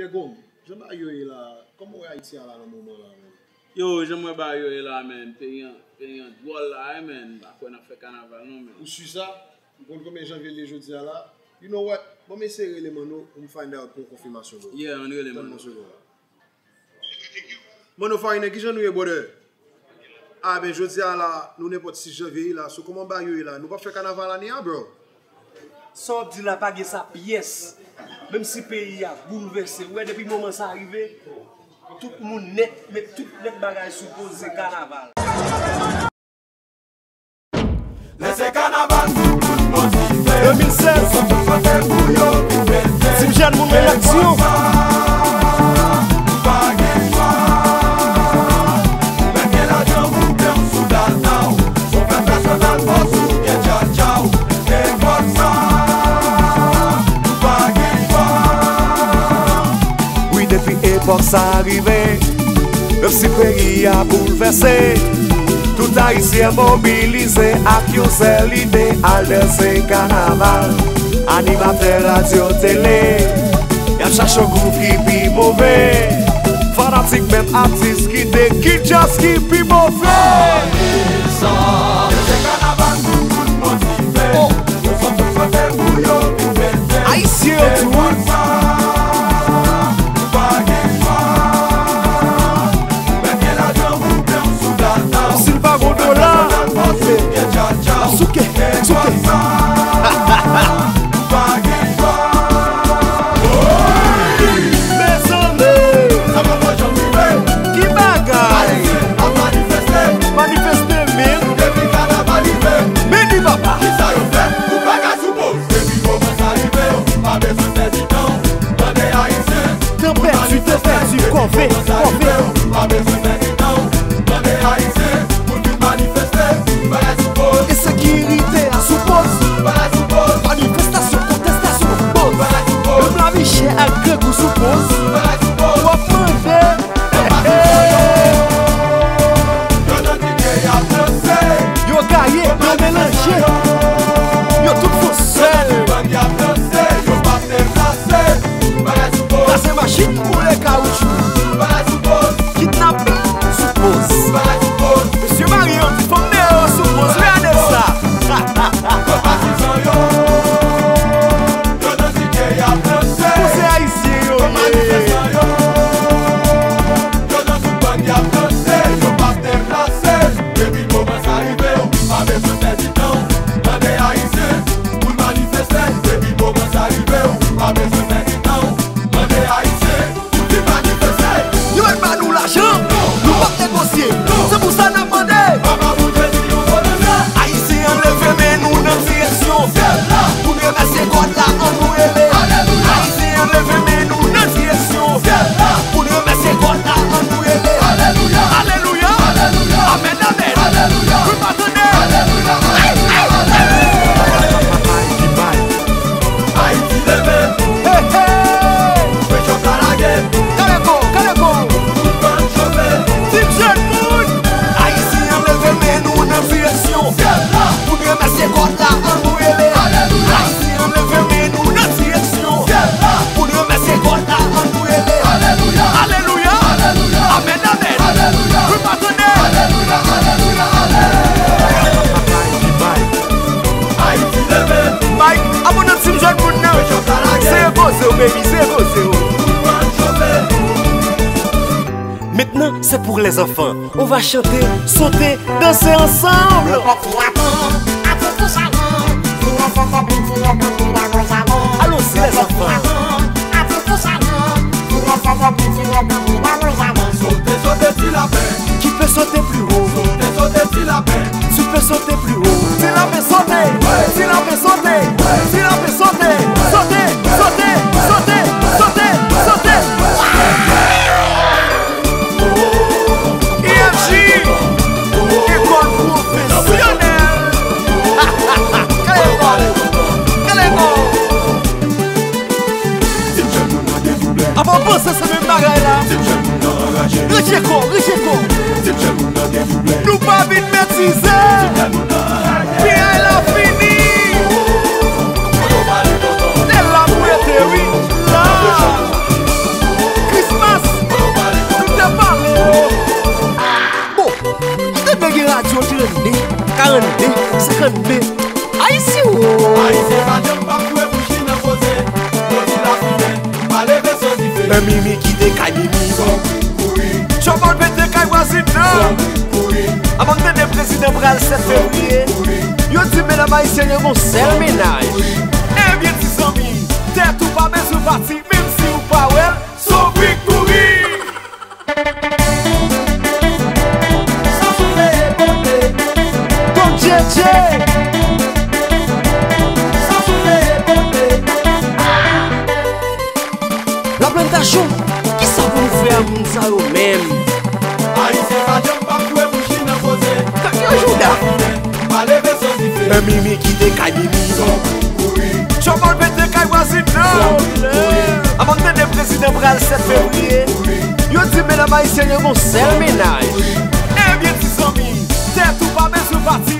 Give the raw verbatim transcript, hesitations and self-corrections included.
Dègonm, jan bagay yo ye la, kòman w wè Ayiti a la nan moman la menm? Yo, jan m wè bagay yo ye la menm, peyi an, peyi an dwòl la wi menm, m pa kwè n ap fè kanaval non menm. Ou si sa? M konn konbyen janvye l ye jodi a la? You know what? Ban m eseye rele Manno pou m find out pou yon konfimasyon bro. Yeah, ann rele Manno. Tann yon segonn. Manno Farinen, kijan nou ye brother? A ben jodi a la, nou nenpòt sis janvye wi la, so kòman bagay yo ye la? Nou p ap fè kanaval ane a bro? Sa w ap di la pa gen sa pyès. Menm si peyi a boulvèse, ou wè depi moman sa rive, tout moun nèt, met tout nèt bagay sou poze kanaval. Lè se kanaval, tout moun motive. De mil sèz. Yo sot tout kote pou yo vin fete. Tim Jèn Moun Reyaksyon. Pa gen chwa. Mete lajan pou pè w sou dada w. Sou fèt nasyonal, fò sou kè tchatcha w. E vòt sa, pa gen chwa. Wi, depi epòk sa rive, menm si peyi a boulvèse, tout Ayisyen mobilize ak yon sèl ide, al danse kanaval. Animatè radyo, tele, y ap chache yon gwouv ki pi move. Fanatik, menm atis, ki te, ki djaz ki pi move. Sa, se kanaval, tout moun motive. Oh. Yo sot tout kote pou yo vin fete. Ayisyen yo tou, wi. Pa gen chwa. Mete lajan pou pè w sou dada w. Si l pa gon dola, souke, souke. Pa gen chwa. Mezanmi! Sa pa t janm rive. Ki bagay? Ayisyen ap manifeste. Manifeste, men. Depi kanaval rive. Men li papa. Kisa yo fè? Tout bagay sou poz. Depi moman sa rive, yo pa bezwen pèdi tan. Tande Ayisyen. Tan pèdi, tan pèdi, kòve, kòve. Pa bezwen pèdi tan. Tande Ayisyen, pou vin manifeste. Bagay sou poz. Ensekirite a sou poz. Bagay sou poz. Manifestasyon, kontestasyon, poz. Bagay sou poz. Menm lavi chè ak grangou sou poz. Bagay sou poz. W ap mande. Hey, hey. Yo nan kite y ap danse. Yo gaye, yo melanje. Yo tout fon sèl. Yo p ap deplase. Bagay sou poz. Kase machin, boule kawoutchou. Bagay sou poz. Kidnaping sou poz. Bagay sou poz. Mesye marye yo di fanm deyò sou poz. Gade sa. Patizan yo. Yo nan site y ap danse. Pou se Ayisyen yo ye. Yo nan tout bòt y ap danse. Yo p ap deplase. Depi moman sa rive, ou pa bezwen pèdi tan. Tande Ayisyen, pou n manifeste. Depi moman sa rive, ou pa bezwen pèdi tan. Tande Ayisyen, pou n vin manifeste. Yo mèt ba nou lajan, nou p ap negosye. Se pou sa n ap mande. Papa Bondye di yon volonte. Ayisyen an leve men nou nan direksyon syèl la. Pou n remèsye God la, ann nou rele. Alelouya. Ayisyen an leve men nou nan direksyon syèl la. Pou n remèsye God la, ann nou rele. Alelouya. Alelouya. Alelouya. Amèn, amèn. Alelouya. Wi, pa tande. Alelouya. Ay, ay, ay. Ayiti leve. Hey, hey. Koupe chòf la lage. Kaleko, kaleko. Tout bann chòfe. Tim Jèn Moun. Ayisyen an leve men nou nan direksyon syèl la. Pou n remèsye God la, ann nou rele. Alelouya. Ayisyen an leve men nou nan direksyon syèl la. Pou n remèsye God la, ann nou rele. Alelouya. Alelouya. Alelouya. Amèn, amèn. Alelouya. Wi, pa tande. Alelouya. Alelouya. Alelouya. Ayiti leve. Mike, abòne Tim Jèn Moun nan. Se poze w, baby, se poze w. Maintenant, c'est pour les enfants. On va chanter, sauter, danser ensemble. Pèp la tè, atis tou chagren, ti nèg sòt ap piti yo kontre nan mon jaden. Allons-y, les enfants. Pèp la tè, atis tou chagren, ti nèg sòt ap piti yo kontre nan mon jaden. Sote, sote, ti lapen. Qui peut sauter plus haut? Sote, sote, ti lapen. Tu peux sauter plus haut. Ti lapen sote, ti lapen sote, ti lapen sote, sote, sote, sote, sote, sote. I F J, ekòl pwofesyonèl. Kaleko, kaleko. Apa w panse se menm bagay la? Ranje kò, ranje kò. Nou pa vin metize. P I la fini. Se la pou rete, wi. La. Mimi kite kay Mimi. Tchòbòl pete kay vwazin nan. Avan m tande prezidan pral sèt fevriye. Yo di medam ayisyèn yo gon sèl mennaj. Ebyen ti zanmi, tèt ou pa bezwen pati, menm si ou pa wè l, se w ki kouri. Don Djedje. Laplanntasyon, kisa pou nou fè a moun sa yo menm? Ayisyen pa janm p ap jwe bouch li nan koze. Kòk yo jouda. Pa leve sou dife. Men Mimi kite kay Mimi. Tchòbòl pete kay vwazin nan. Avan m tande prezidan pral sèt fevriye. Yo di medam ayisyèn yo gon sèl mennaj. Ebyen ti zanmi, tèt ou pa bezwen pati,